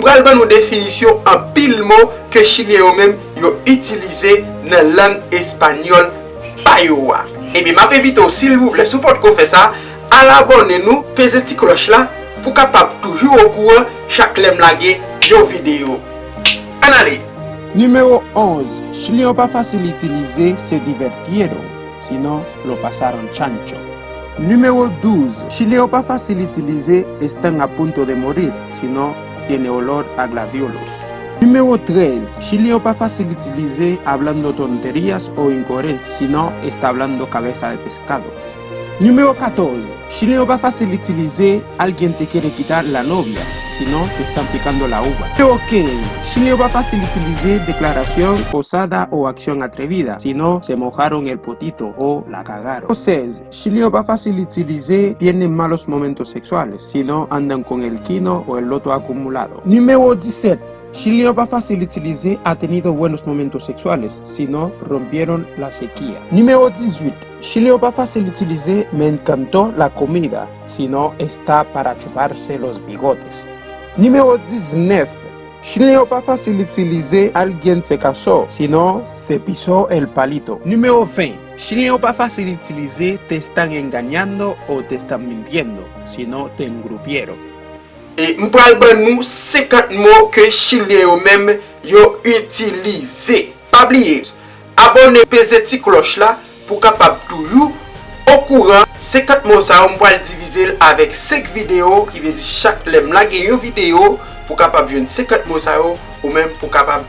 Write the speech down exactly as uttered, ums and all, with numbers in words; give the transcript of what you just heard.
Pral ban nou definisyon anpil mo ke Chilyen yo menm yo itilize nan lang espanyòl pa yo a. Ebyen, m ap envite w, silvouplè, si w potko fè sa, al abòne nou, peze ti klòch la, pou w kapab toujou okouran chak lè m lage yon videyo. Ann ale! Nimewo onz, Chilyen yo pa fasil itilize se divertieron, sino lo pasaron chancho. Nimewo douz, Chilyen yo pa fasil itilize están a punto de morir, sino tiene olor a gladiolos. Nimewo trèz, Chilyen yo pa fasil itilize hablando tonterías o incoherencias, sino está hablando cabeza de pescado. Nimewo katòz, Chilyen yo pa fasil itilize alguien te quiere quitar la novia, sino te están picando la uva. Nimewo kenz, Chilyen yo pa fasil itilize declaración osada o acción atrevida, sino se mojaron el potito o la cagaron. Nimewo sèz, Chilyen yo pa fasil itilize tiene malos momentos sexuales, sino andan con el quino o el loto acumulado. Nimewo disèt, Chilyen yo pa fasil itilize ha tenido buenos momentos sexuales, sino rompieron la sequía. Nimewo dizuit, Chilyen yo pa fasil itilize me encantó la comida, sino está para chuparse los bigotes. Nimewo diznèf, Chilyen yo pa fasil itilize alguien se casó, sino se pisó el palito. Nimewo ven, Chilyen yo pa fasil itilize te están engañando o te están mintiendo, sino te engrupieron. E m pral ban nou senkant mo ke Chilyen yo menm yo itilize. Pa bliye, abòne, peze ti klòch la pou w kapab toujou okouran senkant mo sa yo. M pral divize l avèk senk videyo, ki vle di chak lè m lage yon videyo, pou w kapab jwenn senkant mo sa yo, ou menm pou w kapab